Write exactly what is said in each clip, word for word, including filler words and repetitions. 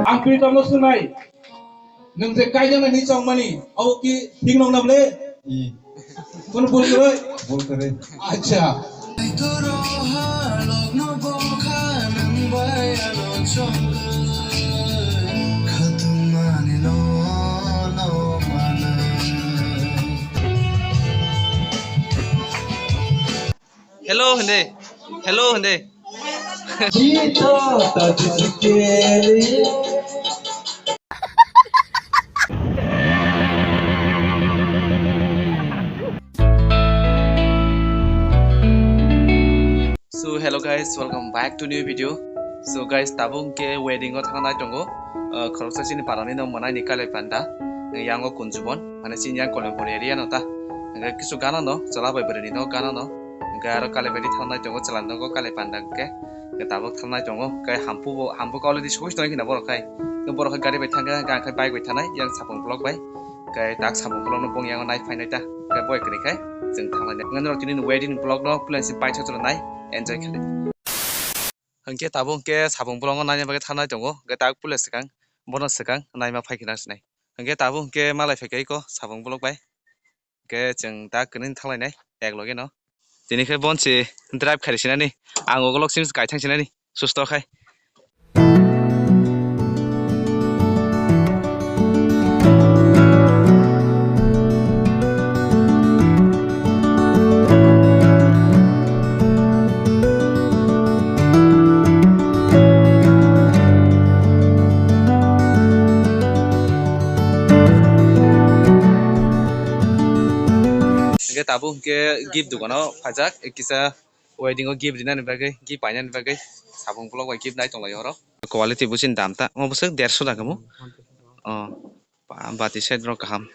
Ang Pritom no swngnai. Nwng je kaijaknai hinwi chongmani, abo ki thik nong na ble? Kono bul kwrwi? Bul kwrwi. Acha. Hello hindi. Hello hindi. So hello guys, welcome back to new video. So guys, tabuk ke wedding o thangna tongo. Uh, khoroksa chini parani no manai ni kalai panda. Yang o Kunjubon, mane chini yang Kolemhor area no ta. Hingke kisu gana no, chwla bai bwrwi ni no gana no. Hingke aro kalai bai thangna tongo, chwla nogo kalai panda hingke. Hingke tabuk thangna tongo, hingke hampu bo, hampu ka already sogwi tongwi khina borok khai. Hingke borok khai gari bai thangkhe, hingke ang khai bike bai thanai, yang sapung block bai. Hingke tak sapung block no bung yang nai phainai ta. Hingke boi kwrwi khai, chwng thanglai nai. Hingke norok tini wedding block no plan si pai chachwla nai, enjoy khlai. Hingke tabuk hingke sabung bolongo naina bagwi thanai tongo, hingke tak puila swkang, bono swkang naima phai khina sinai. Hingke tabuk hingke malai phaikha iko sabung bolok bai. Hingke chwng tak kwrwini thanglainai, ek loge no. Tini khe bonsi drive khai sinani, ang ugulok sim kai thang sinani, susto khai. Hingke tabuk hingke gift dukano phaijak, kisa wedding o gift rinani bagwi, gift painani bagwi, sabung bolok bai gift nai tonglai oro. Quality busin dam ta, omo bwswk derso da kamo. Oh, ba-, bati set rok kaham.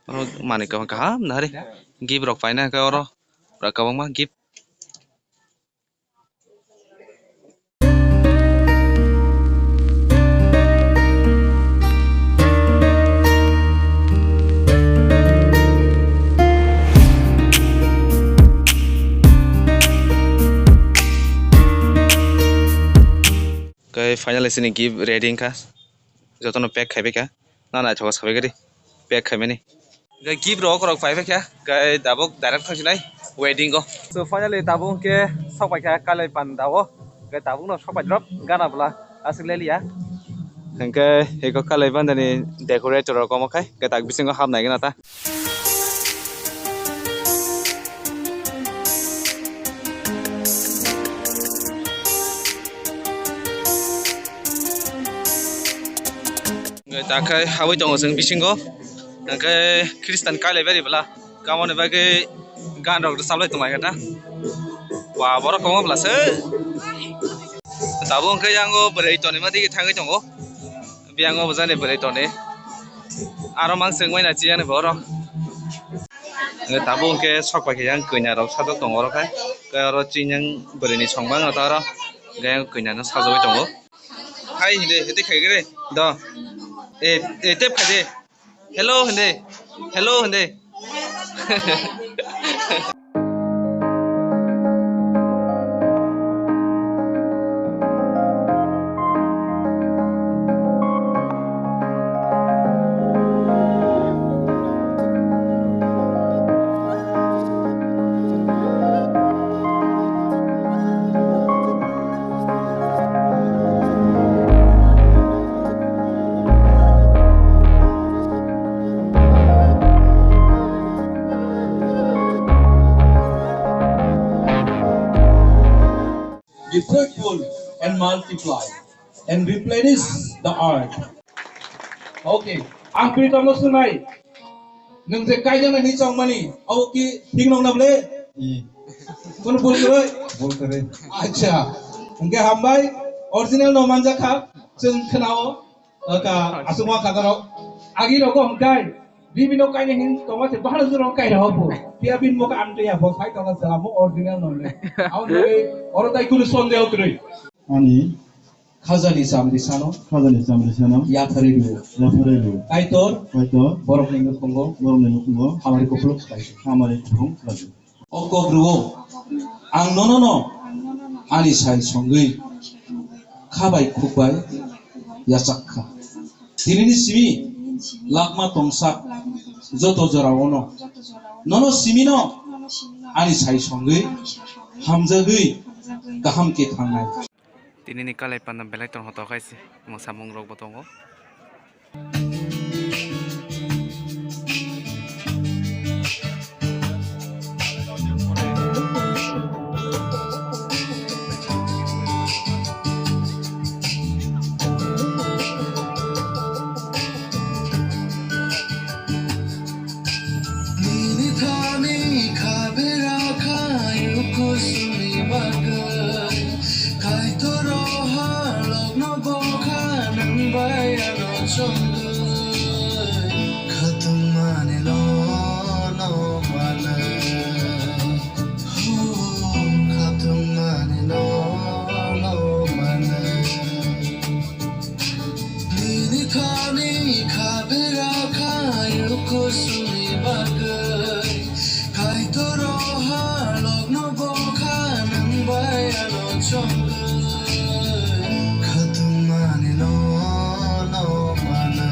Oro manwi kaham, kaham nahari. Gift rok paina hwnkhe oro, rok kwbangma gift. Khe finally chini gift ready wngkha, jotono pack khaibaikha, na naithogo sabaikha di pack khaimani. Hingke gift rok, rok pai paikha, hingke tabuk direct thangsinai wedding o. So finally tabuk hingke sok paikha kalai panda o, hingke tabuk no sok pai drop gana bwla aswk le liya. Hingke eko kalai panda ni decorator rok omo khai, hingke tak bisingo hapnai gana ta. Hingke ta khe habwi tongo chwng bisingo. Hingke Khristan kailaibari bwla. Kamoni bagwi gan rok rwchaplai tongmai khe ta. Wa, borok kwbangma bwla se. Tabuk hingke yango bwrwi tonima digi thangwi tongo. Biyango bwjani bwrwi toni. Aro mang chwngmai na chiyani borok. Tabuk hingke sok pai khe yang kanya rok sajak tongo oro khai. Tei oro chini yang bwrwi ni song bang oro. Hingke yang kanya no sajagwi tongo. Hai hindi, hindi khai gre. Do. E, e, tep khai de. Hello hindi. Hello hindi. Be fruitful and multiply and replenish the earth. Okay. Ang Pritom no swngnai. Nwng je kaijaknai hinwi chongmani, abo ki thik nong na ble? Kono bul kwrwi? Bul kwrwi. Acha. Hingke hambai, original no manjakha, chwng khnao, ka, aswkma khatarok. Agi rogo hingkai, bibino kaini hin tongma se bahar juro kai rogo bo. Pia bin mo ka amte ya, bo sai tonga salamo original no le. Aun le, oro tai kunu sondeho kwrwi. Ani Khajani chamri sano. Khajani chamri sano. Yapharwi rwo. Yapharwi rwo. Kaitor. Kaitor. Borokni nukhungo. Borokni nukhungo. Hamari kupluk khlai. Hamari kupluk khlai. O kok rwo. Ang nono no. Ani sai songwi. Kha bai khuk bai. Yachak kha. Tinini simi lakma tongsak joto jorao no. Nono simi no ani sai songwi, hamjagwi, kaham khe thangnai. Tinini kalai panda belai tong hoto khai se, mo samung rok bo tongo. Nini thani khabera khayu kusuni bagwi. Kaitor o halokno bokha nwng bai ano chongwi. Khatung mani no, no mano. Hu, khatung mani no, no mano. Nini thani khabera khayu kusuni bagwi. Kaitor o halokno bokha nwng bai ano chongwi. Khatung mani no, no mano.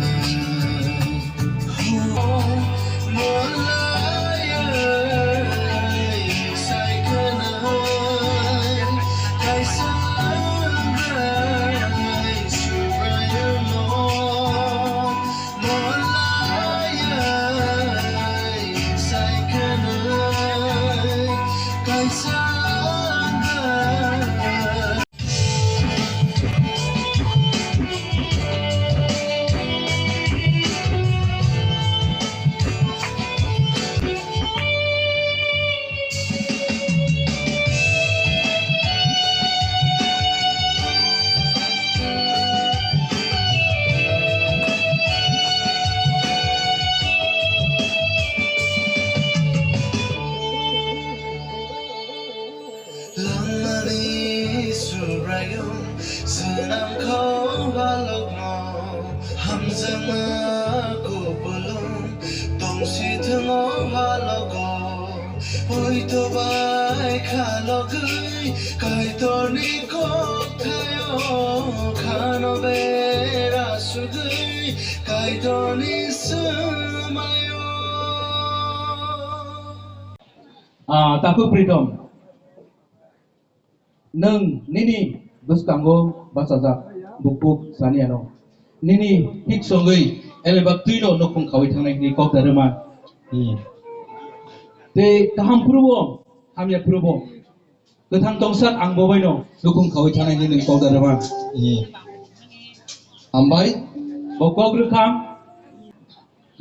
Langmani Subraiyung swnamkha o halokno, hamjakma kupulung tongsi thung o halogo. Poito bai khalogwi Kaitorni kokthaio khano bera sugwi Kaitorni swmaio. Ah, Takhuk Pritom, nwng nini bwskango bachajak bukhuk sani ano. Nini hik songwi eleba twino nukhung khawi thangnai hwnwi kok da rwma. Hmm. Tei kaham phuru bo, hamya phuru bo, kwthang tongsak ang bo baino nukhung khawi thangnai hwnwi nwng kok da rwma. Hmm. Hambai. Bo kok rwkha.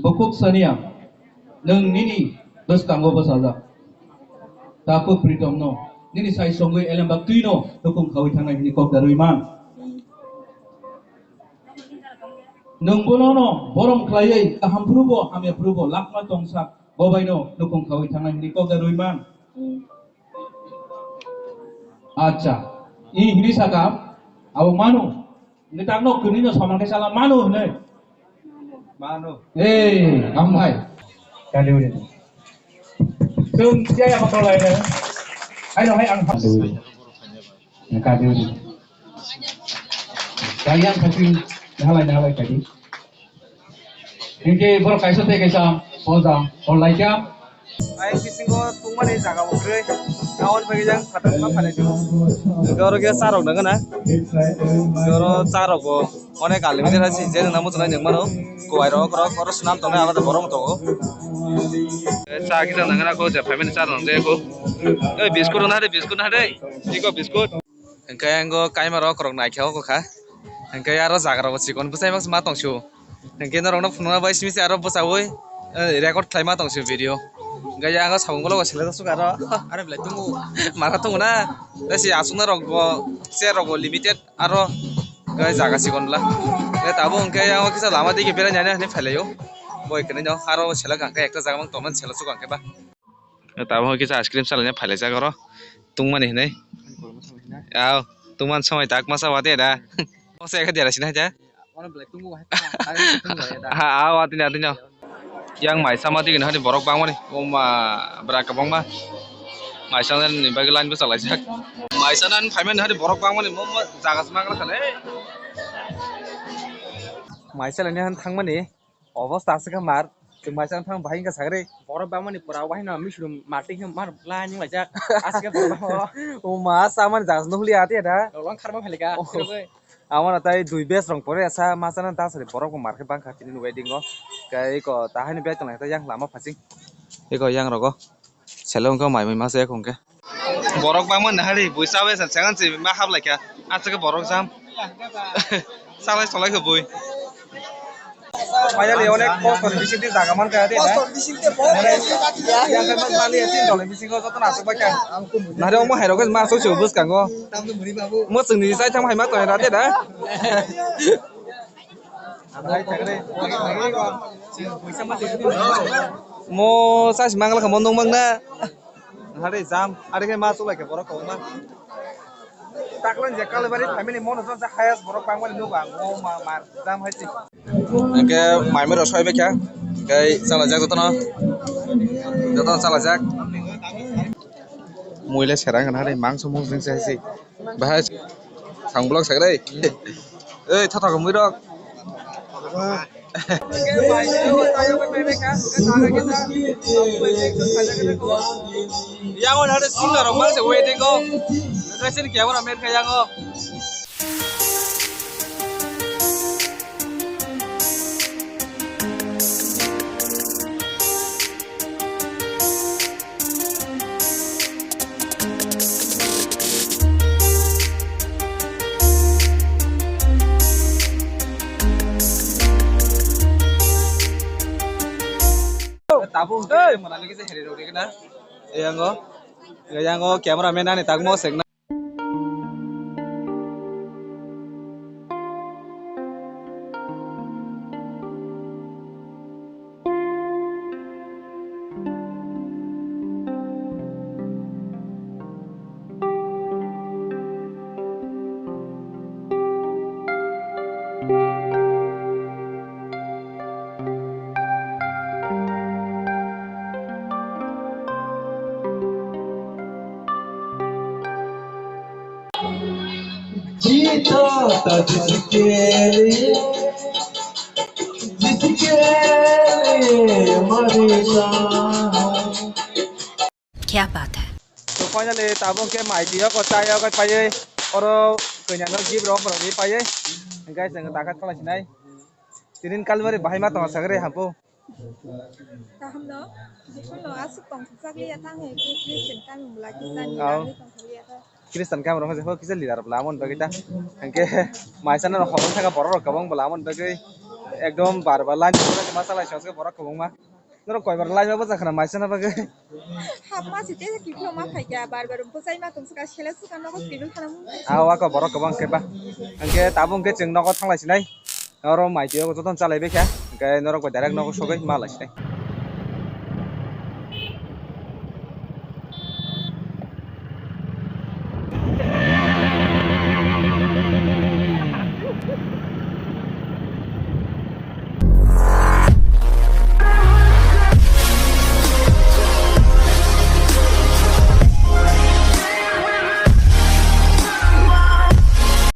Bukhuk saniya, nwng nini bwskango bwsajak. Takhuk Pritomno, nini sai songwi elemba twino nukhung khawi thangnai hwnwi kok da rwwi man. Nwng bonono borom khlaiwi kaham phuru bo hamya phuru bo lakma tongsak bo baino nukhung khawi thangnai hwnwi kok da rwwi man. Acha, i hwnwi saka, abo manu. Ngi tak nok kuni no samang ke sala manu hwnwi. Manu. Eh, hambai. Kali uri. Tum siya ya pakai lain. Ayo hai ang. Kali uri. Kali uri. Kalian pasti nahalai nahalai kali. Hingke borok kaisa tei kaisa poja hor laikha. Ayang bisingo tungmani jaga bo kwrwi. Aboni bagwi yang phatar ma phalai tongo. Hingke oro khe charok nangkha na. Hingke oro charok bo onek unlimited hai se je nangma chwngno nangmano. Kuwai rok oro oro swnam tongnai alada borok tongo. Cha kisa nangkha na ko je family cha nang je ko. Ei biscuit na de biscuit na de. Iko biscuit. Hingke ang o kaima rok rok naikhe o kha. Hingke aro jaga rok chikon bwsai ma tong sio. Hingke norok no phunukna bai simi se aro bwchaui, eh, record khlai ma tong sio video. Hingke ang o sabung ulo sele suka aro. Are belai tungo. Mara tungo na. Tei si aswk na rok bo chair rok bo limited aro hingke jaga chikon bla. Hingke tabuk hingke ang o kisa lama digi berai nai hinui phailaio. Boi kwnwi no aro sele hingke ekta jaga mang tongmani sele suka hingke ba. Tabuk kisa ice cream salaina phailaijak oro tungmani hinui. Aw, tungmani somoi tak masa wati da. Masa ekha dera sini haja. Ha, aw, atini, atini. Yang maisa ma digini hani borok bangmani. Oma bra kwbangma. Maisa ni bagwi line bwchalaijak. Maisa nan phaimani hani borok bangmani mo, mo jaga se magla khale. Maisa laina han thangmani obostha aswk khe mar. Chwng maisa thang bahai wngkha sagri. Borok bangmani pura wahino misrum marti khe mar lai ning laijak. Aswk khe borok. O ma samani jaga se nukliya ati da. Lolong kharma phailika. Oh. Amano tai dui bes rong pore asa masa na dasari borok bo mar khe bangkha tini wedding o. Kai ko tahani bek tong yang lama phasing. Eko yang rogo. Selo wngkha mai mai masa eko wngkha. Borok bangma nahari bui chabai san sengan si ma hap laikha. Aswk khe borok jam. Salai salai khe bui. Finally, onek post ni bising tin jaga man kaya de na. Yang kan man mali ya tin dol ni bising ko joto na aswk bai kha. Nahari omo hai rok ma aswk se bwskango. Mo chwng ni sai thang hai ma tong ra de na. Mo sai si mangla kha mo nung mang na. Nahari jam, ari khe ma chulai khe borok kwbangma. Taklan je Kalibari family mono jang se highest borok bangmani nugo ang, o ma, mar jam hai se. Hingke mai mai rok soi bai kha, hingke chalajak jotono, jotono chalajak. Muile serang nahari mangso mung jing se hai se. Bahai sang blok sagrai. Ei, thatha khe muirok. Yang on hade singer rok mangse waiting ko. Kaisen camera man kha yang o. Tabuk hwnkhe mwnani kisa heri rok rikna. Yango, yango camera man ani tangmo sengna. जीता था जिसके लिए, जिसके लिए मरता हूँ। Kya baat hai? To finally tabuk khe mai twi o ko chai o ko paiwi oro kanya no gift rok borok ri paiwi hingke chwng dakat khalai sinai tinin kalibari bahai ma tongo sagri hampu. Kaham no, bikon no aswk tong thok chak liya tang hai khe Christian kami mula kisa ni bagwi tong thok liya ta. Christian kami rok kisa leader bwla amon bagwi ta hingke maisa no horo thaka borok rok kwbang bwla amon bagwi ekdom bar bar line ma chalai songse borok kwbangma. Norok koibar lai ma bwchak khna maisa na bagwi. Hap ma si tei kiphilok ma phaikha, bar bar bwchai ma tongsa ka sele suka nogo twibil khana mung. Ah, wako borok kwbang khe ba. Hingke tabuk hingke chwng nogo thanglai sinai. Oro mai twi o jotono chalai bai kha. Hingke norok bai direct nogo sogwi ma lai sinai.